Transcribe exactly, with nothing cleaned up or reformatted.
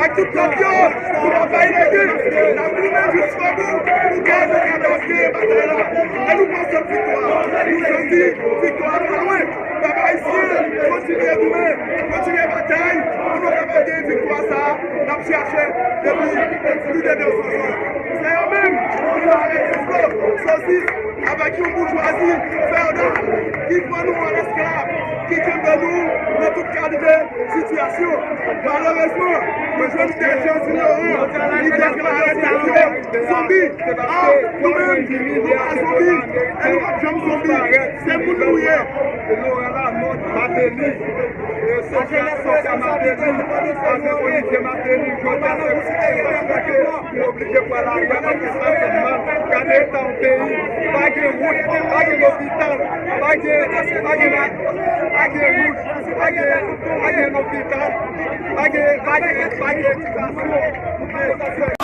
Ak tout lòt yo, nou pa bay lage. N ap goumen jiskobou pou ke nou kapab genyen batay la. E nou pran sèt viktwa. Nou santi viktwa a pa lwen. Pèp ayisyen, kontinye goumen, kontinye batay pou nou kapab genyen viktwa sa a n ap chache depi plis de de san zan. Se yo menm ki ba Francisco Sosis avèk yon boujwazi feyodal ki pran nou an esklav, ki kenbe nou nan tout kalite sitiyasyon. Malerezman, nou jwenn de jan inyoran ki deklare tèt yo zonbi. A, nou menm, nou pa zonbi, e nou p ap janm zonbi. Se moun nou ye. Laurent Lamothe, Martelly, e Sofia, Sofia Martelly, avèk Olivier Martelly, jodi a se pou sa ke nou oblije pran lari a paske sa fè mal. Gade eta yon peyi, pa gen wout, pa gen lopital, pa gen, pa gen, pa gen wout, pa gen, pa gen lopital, pa gen, pa gen, pa gen edikasyon.